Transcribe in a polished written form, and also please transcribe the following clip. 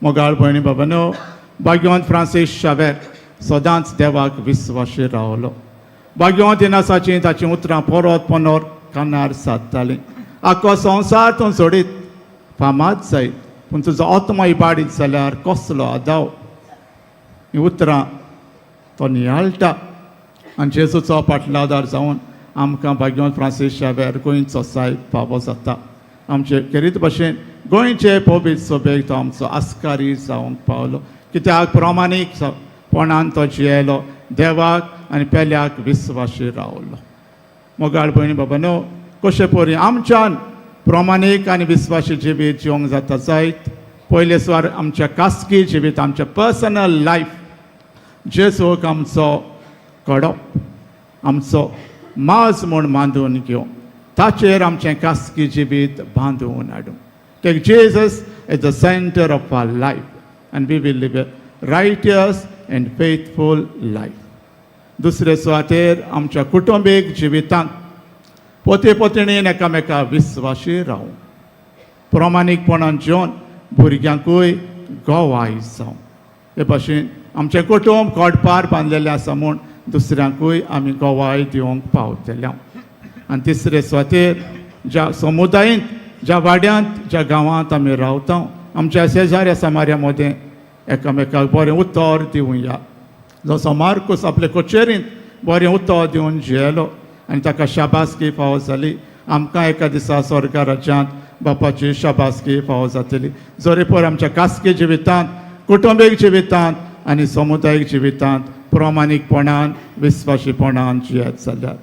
मोगाळ भयणी बाबानो, भाग्यवंत फ्रांसीस शावेर सदांच देवाक विस्वाशी रावलो. भाग्यवंत इनासाचीं ताचीं उतरां परत पनर कानार सादतालीं. आख्खो संवसार तूं सोडीत, फामाद जायत, पूण तुजो आत्मो इबाडीत जाल्यार कसलो आदाव? हीं उतरां तो नियाळटा आनी जेजूचो पाटलादार जावन आमकां भाग्यवंत फ्रांसीस शावेर गोंयचो सायब फावो जाता. आमचे खेरीत भशेन गोंयचे पवित्र सभेक तो आमचो आस्कारी जावंक पावलो, कित्याक प्रामाणीक पणान तो जियेलो, देवाक आनी पेल्याक विस्वाशी रावलो. मोगाळ भयणी बाबानो, कशे परी आमच्यान प्रामाणीक आनी विस्वाशी जिवीत जिवंक जाता जायत? पयले सुवार आमच्या खासगी जिवीत, आमच्या पर्सनल लायफ, जेजूक आमचो कडप, आमचो माज म्हूण मांदून घेवं, ताचेर आमचें खासगी जिवीत बांदून हाडूं. Take Jesus as the center of our life and we will live a righteous and faithful life. दुसरे सुवातेर आमच्या कुटुंबीक जिवितांत पोते पोतणीन एकामेका विस्वाशी रावूं, प्रामाणीकपणान जिवन भुरग्यांकूय गवाय जावं. हे भाशेन आमचें कुटुंब कोडपार बांदलेलें आसा म्हूण दुसऱ्यांकूय आमी गवाय दिवंक पावतले. आनी तिसरे सुवातेर ज्या समुदायेंत, ज्या वाड्यांत, ज्या गांवांत आमी रावता, आमच्या शेजाऱ्या समाऱ्या मदें एकामेकाक बरें उतर दिवया. जसो मार्कूस आपले कचेरींत बरें उतर दिवन जियेलो आनी ताका शाबासकी फावो जाली, आमकां एका दिसा स्वर्गा राज्यांत बापाची शाबासकी फावो जातली, जरी पळय आमच्या खासगी जिवितांत, कुटुंबीक जिवितांत आनी समुदायीक जिवितांत प्रामाणीकपणान, विस्वाशीपणान जियेत जाल्यार.